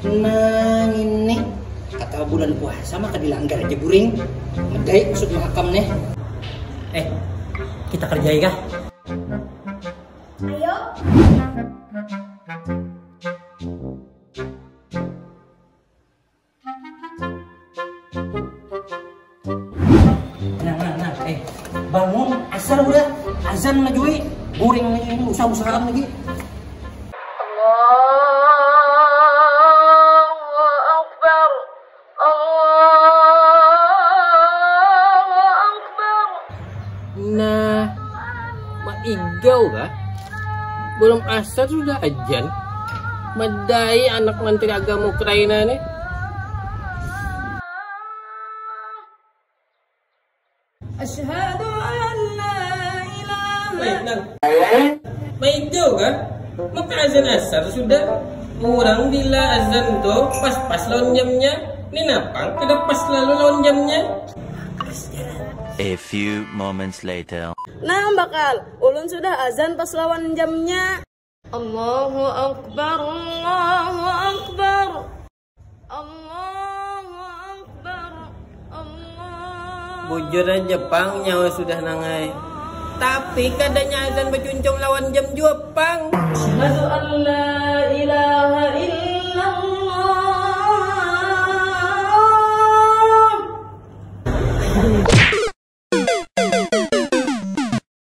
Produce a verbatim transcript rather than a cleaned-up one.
Nah, ini kata bulan puasa maka dilanggar aja guring. Medai maksud mahakam nih. Eh, kita kerjai kah? Ayo. Nah, nah, nah, eh, bangun, asar udah, azan lagi, weh. Goreng lagi ini, usah-usahan lagi. Allahu Akbar. Allahu Akbar. Nah, maigau kah? Belum asar sudah ajan. Madai anak menteri agama Ukraina nih. Asyhadu an la ilaha. Weh, Nang. Maigau kah? Maka azan asar sudah. Orang bila azan tuh pas-pas lawan jamnya. Ini napang kada pas lalu lawan jamnya. A few moments later. Nah, bakal ulun sudah azan pas lawan jamnya. Allahu Akbar, Allahu Akbar. Allahu Akbar, Allah. Bujur aja pang, nyawa sudah nangai. Tapi kadanya azan bacuncung lawan jam jua pang. Asyhadu an la